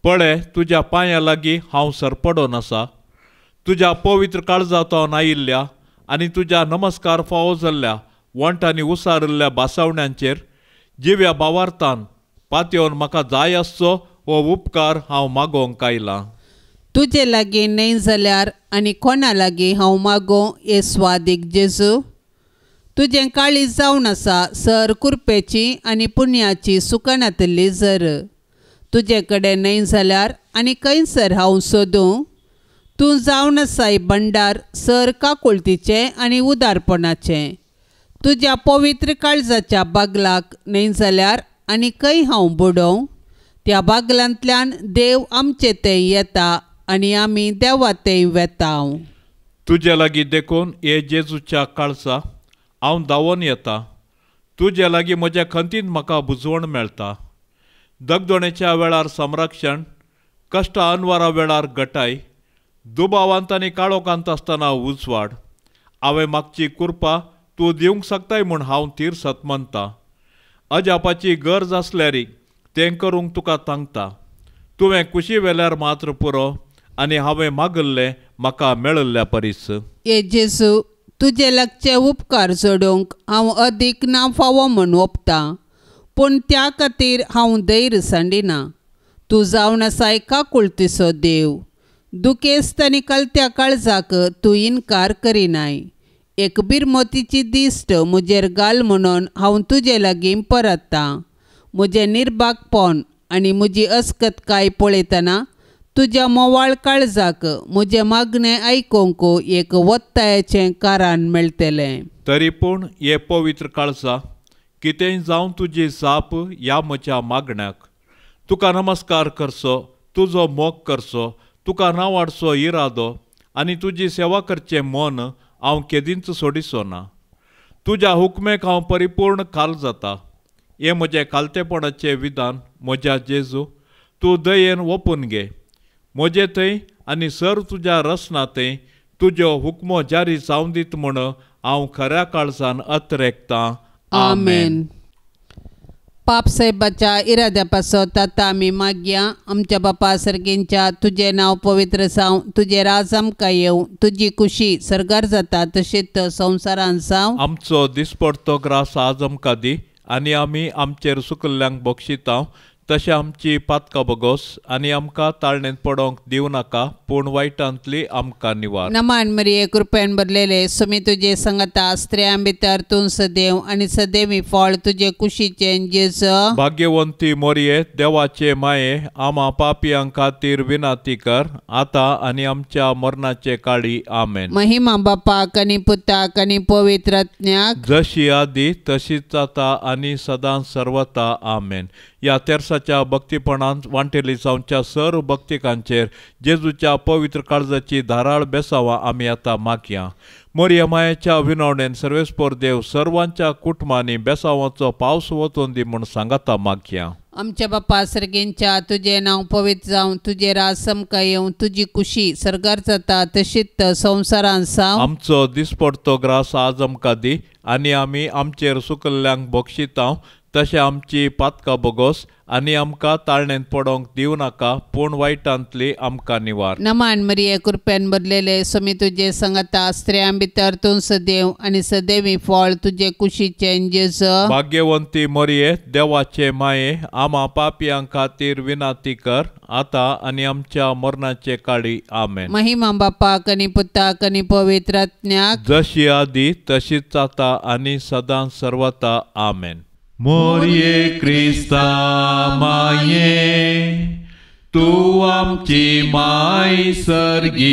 पळय, तुज्या पांयां लागीं हांव सरपडोन आसा. तुज्या पवित्र काळजांत आयिल्ल्या आनी तुज्या नमस्कार फावो जाल्ल्या वंट आनी उसारिल्ल्या बासावण्यांचेर जिव्या भावार्थान पातयेवन म्हाका जाय आसचो हो उपकार हांव मागोवंक आयलां. तुजे लागीं न्हय जाल्यार आनी कोणा लागीं हांव मागों हे स्वादीक जेजू? तुजें काळीज जावन आसा सर कुरपेची आनी पुण्याची सुकनातली जर. तुजे कडेन न्हय जाल्यार आनी खंयसर हांव सोदूं? तूं जावन आसाय भंडार सर काकुळतीचें आनी उदारपणाचें. तुज्या पवित्र काळजाच्या बागलाक न्हय जाल्यार आनी खंय हांव बुडोवं? त्या बागलांतल्यान देव आमचे थंय येता आनी आमी देवा थंय वेता. तुजे लागीं देखून हे जेजूच्या काळजा हांव धांवोन येता. तुजे लागीं म्हज्या खंतीन म्हाका बुजवण मेळटा. दगदोणेच्या वेळार संरक्षण, कश्ट अनवारा वेळार गटाय, दुबावांत आनी काळोखांत आसतना उजवाड. हांवें मागची कृपा तूं दिवंक शकताय म्हूण हांव तीर सतमनता. अजापाची गरज आसल्यार तें करूंक तुका तांकता. तुवें कुशी वेल्यार मात्र पुरो आनी हांवें मागल्लें म्हाका मेळिल्ल्या परीस. हे जेजू, तुजे लागचे उपकार जोडूंक हांव अदीक ना फावो म्हूण ओपतां, पूण त्या खातीर हांव धैर्य सांडिना. तूं जावन आसाय काकुळतीचो देव. दुखेस्त आनी कलत्या काळजाक तूं इनकार करिनाय. एक बिरमोतीची दिश्ट म्हजेर घाल म्हणून हांव तुजे लागीं परततां. म्हजें निर्भागपण आनी म्हजी अस्कतकाय पळयतना तुज्या मोवाळ काळजाक म्हजें मागणें आयकूंक एक वत्तायाचें कारण मेळटलें. तरी पूण हे पवित्र काळजा, कितेंय जावं तुजी जाप ह्या म्हज्या मागण्याक. तुका नमस्कार करचो, तुजो मोग करचो, तुका नांवाडचो इरादो आनी तुजी सेवा करचें मन हांव केदींच सोडिचो ना. तुज्या हुकमेक हांव परिपूर्ण खाल जाता. हें म्हजें खालतेपणाचें विधान म्हज्या जेजू, तूं दयेन ओपून घे. म्हजे थंय आनी सर तुज्या रसना थंय तुज्यो हुकमो जारी जावं दीत म्हूण हांव खऱ्या काळजान अत्रेकतां. आमेन. पाप साहेबाच्या इराद्या पासत आतां आमी मागया. आमच्या बापा सर्गींच्या, तुजें नांव पवित्र जावं, तुजें राज आमकां येवं, तुजी कुशी सर्गार जाता तशीच संवसारान जावं. आमचो दिसपडतो ग्रास आज आमकां दी आनी आमी आमचेर सुकल्ल्यांक बक्षितांव तशें आमची पातकां बोगोस आनी आमकां ताळणेंत पडोंक दिवं नाका, पूण वायटांतली आमकां निवार. नमान मरिये, कृपेन भरलेले, स्वामी तुजे संगता, स्त्रियां भितर तूं सदैव आनी सदैवी फळ तुजे कुशीचें जेजू. भाग्यवंती मोरये, देवाचे माये, आमा पापयां खातीर विनंती कर, आतां आनी आमच्या मरणाचे काळी. आमेन. महिमा बापाक आनी पुताक आनी पवित्र आत्म्याक, जशी आदी तशीच आतां आनी सदां सर्वता. आमेन. ह्या तेर्साच्या भक्तीपणान वांटेली जावच्या सर्व भक्तिकांचेर जेजूच्या पवित्र काळजाची धाराळ बेसावां आमी आतां मागया. मोरया मायेच्या विनवणेन सर्वेस्पोर देव सर्वांच्या कुटुंबांनी बेसावांचो पावस वचून दी म्हूण सांगाता मागया. आमच्या बापा सर्गेंच्या, तुजें नांव पवित्र जावं, तुजें राज समकां येवं, तुजी कुशी सर्गार जाता तशीच संवसारांत जावं. आमचो दिसपडतो ग्रास आज आमकां दी आनी आमी आमचेर सुकल्ल्यांक बक्षितांव तशें आमची पातकां बोगोस आनी आमकां ताळणेंत पडोंक दिवं नाका, पूण वायटांतली आमकां निवार. नमान मरिये, कृपेन भरलेले, स्वामी तुजे संगता, स्त्रियां भितर तूं सदैव आनी सदैवी फळ तुजे कुशीचें जेजू. भाग्यवंती मोरये, देवाचे माये, आमा पापयां खातीर विनंती कर, आतां आनी आमच्या मरणाचे काळी. आमेन. महिमा बापाक आनी पुताक आनी पवित्र आत्म्याक, जशी आदी तशीच आतां आनी सदां सर्वता. आमेन. मोरये क्रिस्ता माये, तूं आमची माय सर्गी,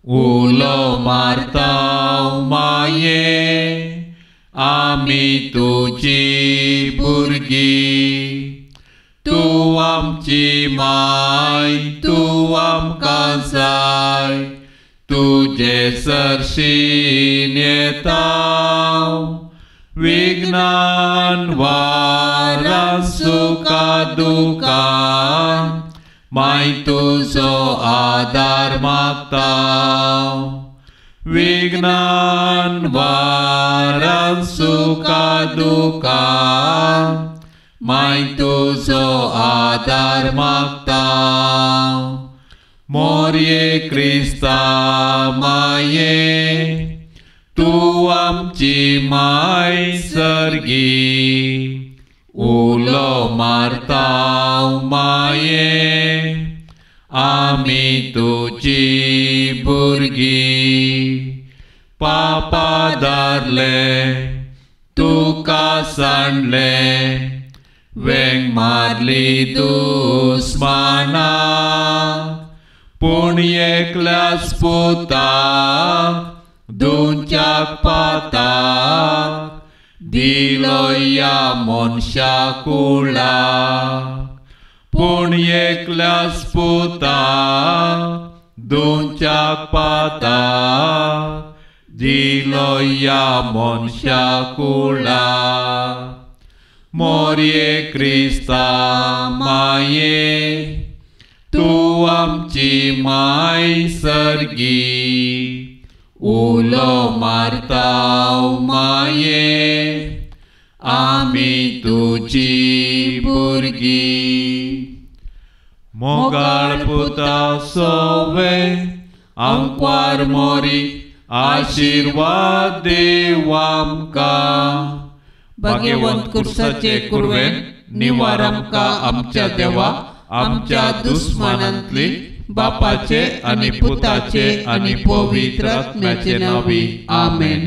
उलो मारता माये, आमी तुजी भुरगीं. तूं आमची माय, तूं आमकां जाय, तुजे सरशीन येता, विघ्नान वारां सुखा दुखान, माय तुजो आदार मागता. विघ्नान वारां सुखा दुखान, माय तुजो आदार मागता. मोरये क्रिस्ता माये, तूं आमची माय सर्गी, उलो मारता माये, आमी तुजी भुरगीं. पापा धारले तुका सांडले, वेंग मारली दुस्मानाक, पूण एकल्याच पुताक दोनच्याक पाताक दिलो ह्या मनशा कुळाक. पूण एकल्याच पुताक दोनच्याक पाताक दिलो ह्या मनशा कुळाक. मोरये क्रिस्ता माये, तूं आमची माय सर्गी, उलो मारता माये, आमी तुजी भुरगीं. मोगाळ पुता सोवे आंकवार मोरी, आशिर्वाद देव आमकां. भाग्यवंत कुर्साचे कुरवेन निवार आमकां आमच्या देवा, आमच्या दुस्मानांतली, बापाचे आनी पुताचे आनी पवित्र आत्म्याचे नांवी. आमेन.